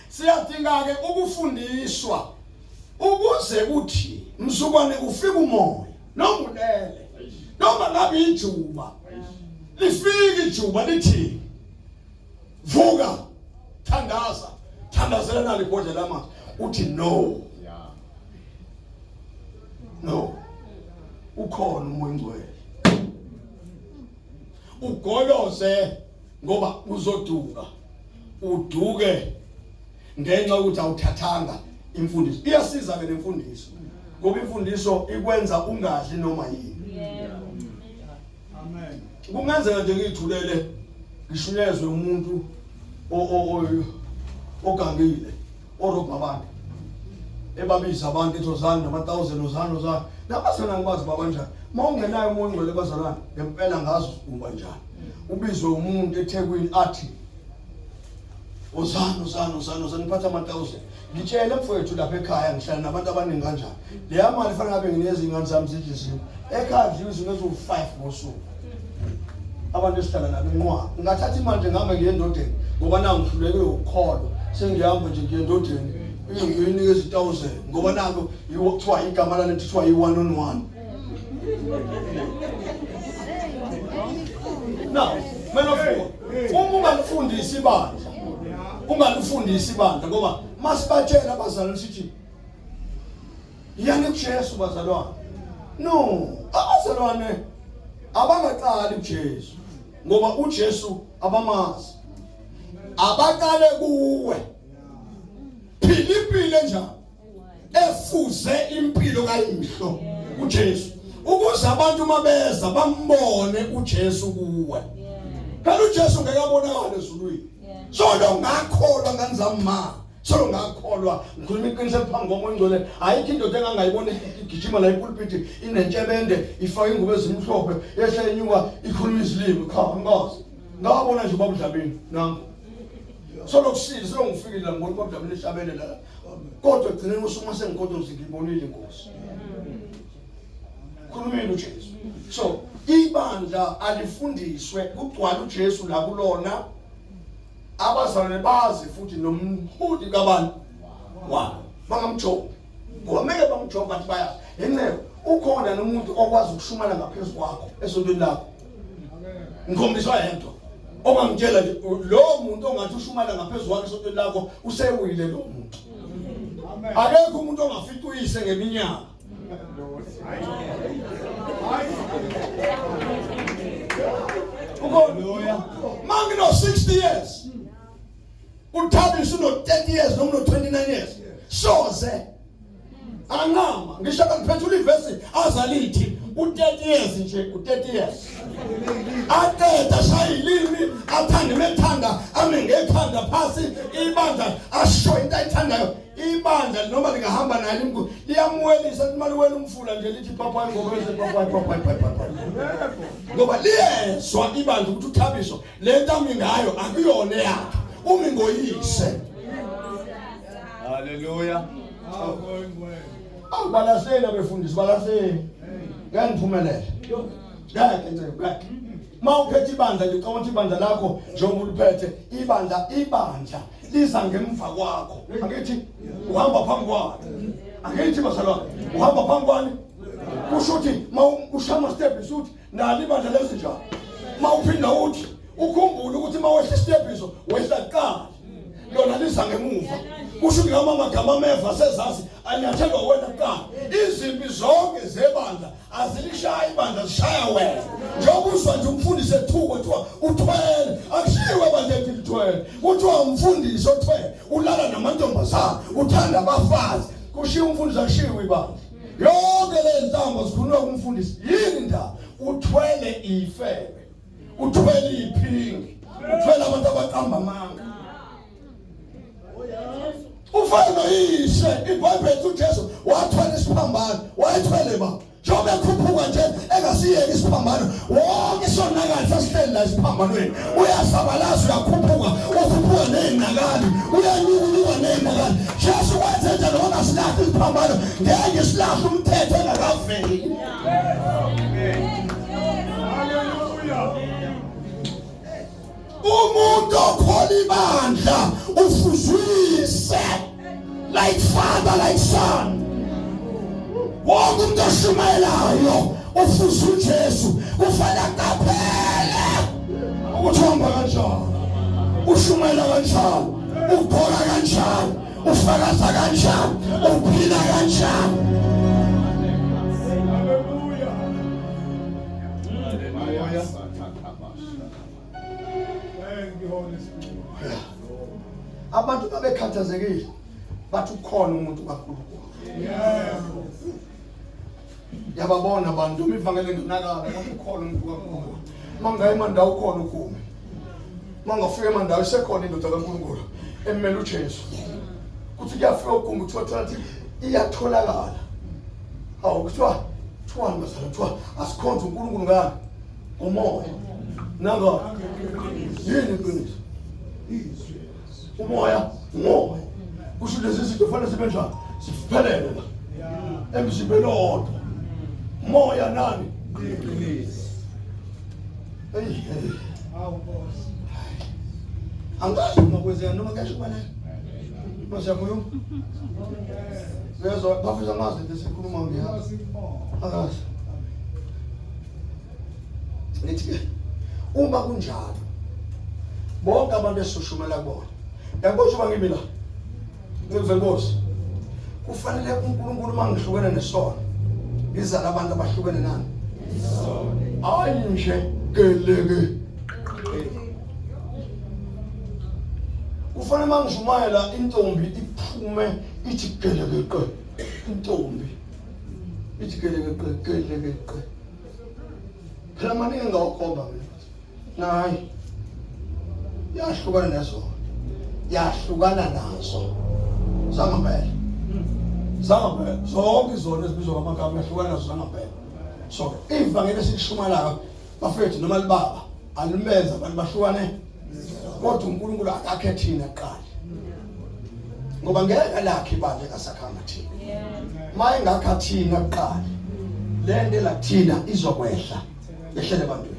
Siyadinga ke ukufundiswa ukuze kuthi mzukwane kufika umoya noma ulele noma ngabe ijuba lifika ijuba lithi vuka thandaza thandazela nali ibhodlela lamanzi uthi no no ukhona umoya ongcwele ugoloze ngoba uzoduka uduke ngenxa yokuthi awuthathanga imfundiso iyasiza ke nemfundiso ngoba imfundiso ikwenza ungadli noma yini amen kungenzeka nje ngiyithulele ngishunyezwe umuntu ogangile orobha abantu ebabiza abantu ethi ozani nama-thousand ozani ozani nabazalwane ngibazi babanjani uma ungenayo umoya ongcwele bazalwane ngempela ngazi uba njani ubizwe umuntu ethekwini athi ozani ozani ozani ozani ngiphatha ama-thousand ngitshele mfowethu lapha ekhaya ngihlala nabantu abaningi kanjani leya mali fanele ngabe nginikeza iy'ngane zami zidle izinto ekhaya kudliwa izinto eziwu-five ngosuku abantu esihlala nabo inqwaba ngingathatha imali nje ngihambe ngiye endodeni ngoba naku ngihluleke ukukholwa sengihamba nje ngiye endodeni ngiyinikeza i-thousand ngoba naku kuthiwa igama lale kuthiwa yi-one on one now man of God uma ungalifundisi ibandla ungalifundisi ibandla ngoba masibatshela abazalwane sithi yani kuJesu bazalwane no abazalwane abangaqali kuJesu ngoba uJesu abamazi abaqale kuwe phila impilo enjani efuze impilo kayihlo uJesu ukuze abantu mabeza bambone uJesu kuwe phela uJesu ngeke abonakale ezulwini solo ngakholwa ngani zami ma solo ngakholwa ngikhuluma iqiniso eliphambi komoya ongcwele ayikho indoda engangayibona igijima la ipulpiti inentshebende ifake ingubo ezimhlophe yehla inyuka ikhuluma izilimi cha angikazi ngabona nje ubaba uDlamini nangu solo kusile solo ngifikile la ngibona ubaba uDlamini ehlabele la kodwa egcineni usuku uma sengigodozi ngibonile inkosi khulumile uJesu so ibandla alifundiswe kugcwala uJesu la kulona abazalwane bazi futhi nomholi kabani wabo bangamjombi ngoba meke bamjomba bathi bayazi inceku ukhona nomuntu okwazi ukushumana ngaphezu kwakho esontweni lakho ngikhombiswa yedwa ongangitshela nje lo muntu ongathi ushumana ngaphezu kwakhe esontweni lakho usewile lo muntu akekho umuntu ongafica uyise ngeminyaka Ukhona mangino 60 years uThabiso uno 30 years noma uno 29 years soze anqama ngisho kangiphethula ivesi azalithi u30 years nje u30 years aqeda shaya ilimi athande methanda ame ngekhanda phasi ibandla asho into ayithandayo ibandla noma lingahamba naye limkhulu liyamuwelisa lithi maliwela umfula nje lithi papayi ngoba bese papayi papayi papayi ngoba liyezwa ibandla ukuthi uThabiso le nto ami ngayo akuyona eyakhe umi ngoyise Haleluya. Awu balahleni abefundisi balahleni. Ngeke ngiphumelele. Ngeke nceku ngeke. Uma uphethe ibandla nje ucabanga ukuthi ibandla lakho njengoba uliphethe ibandla ibandla liza ngemva kwakho. Angithi uhamba phambi kwalo. Angithi bazalwane uhamba phambi kwani? Kusho ukuthi uma ushaya ama steps uthi nalo ibandla lenze njani. Uma uphinda uthi ukhumbule ukuthi uma wehla isitebhiso wehla kuqala lona liza ngemuva kusho ukuthi ngama magama ameva sezazi anyathelwa wena kuqala izimpi zonke zebandla azilishayi ibandla zishaya wena njengoba uzwa nje umfundisi ethuko kuthiwa uthwele akushiwe bandla ethi lithwele kuthiwa umfundisi othwele ulala namantombazana uthanda abafazi kushiya umfundisi akushiwe ibandla yonke le ntambo zikhulunywa kumfundisi yini ndaba uthwele ifebe uthwele iphingi uthwele abantu abaqamba amanga ufana noyise ibhayibheli uJesu wathwala isiphambano wayethwele ba njengoba ekhuphuka nje engasiyeki isiphambano wonke isonakali sasihleli la esiphambanweni uyazabalaza uyakhuphuka ukhuphuka ney'nakali uyanyukunyuka ney'nakali Jesu wenze njalo wangasilahli isiphambano ngeke silahle umthetho engakaveli Umuntu okhola ibandla ufuze Like father like son. Wonke umuntu oshumayelayo ufuza uJesu kufanele aqaphele ukuthi uhamba kanjani, ushumayela kanjani, ugqoka kanjani, ufakaza kanjani, uphila kanjani. Abantu babekhathazekile bathi ukhona umuntu kaNkulunkulu. Yebo. Yababona abantu uma ivangeli nginakala bathi ukhona umuntu kaNkulunkulu. Mangaye emandawo ukhona ugumi. Mangafika emandawo isekhona indoda kaNkulunkulu emele uJesu. Kuthi kuyafika ugumi kuthiwa thola ukuthi iyatholakala. Hawu kuthiwa kuthiwani bazalwane kuthiwa asikhonze uNkulunkulu ngani? Umoya. Nanga yini iqiniso? Umoya, umoya. Kusho lezi zinto kufanele zibe njani? Ziphelele la. Emzimbeni owodwa. Moya nani? Iqiniso. Hey hey. Awu Nkosi. Angazi uma kwenzeka noma ngisho kubaleka. Masiyakhuluma. Uyezwa bafisa ngazi lento esikhuluma ngiyazi. Angazi. Ngithi ke uma kunjalo bonke abantu esishumayela kubona. Yabo njengoba ngimi la. Nceku zenkosi. Kufanele uNkulunkulu uma ngihlukene nesono ngizala abantu abahlukene nani. Hayi nje geleke. Kufanele uma ngishumayela intombi iphume ithi gelekeqe intombi ithi gelekeqe gelekeqe. Phela maningi engawakhomba mina. Nayi yahlukana nezono. Yahlukana nazo. Zangempela. Zangempela. Zonke izono ezibizwa ngamagama yahlukana nazo zangempela. So ivangeli esilishumayelayo bafethu noma libaba alimenza abantu bahlukane kodwa uNkulunkulu akakhe thina kuqala. Ngoba ngeke lakhe ibandla engasakhanga thina. Maye ngakha thina kuqala. Le nto la thina izokwehla yehlele ebantwini.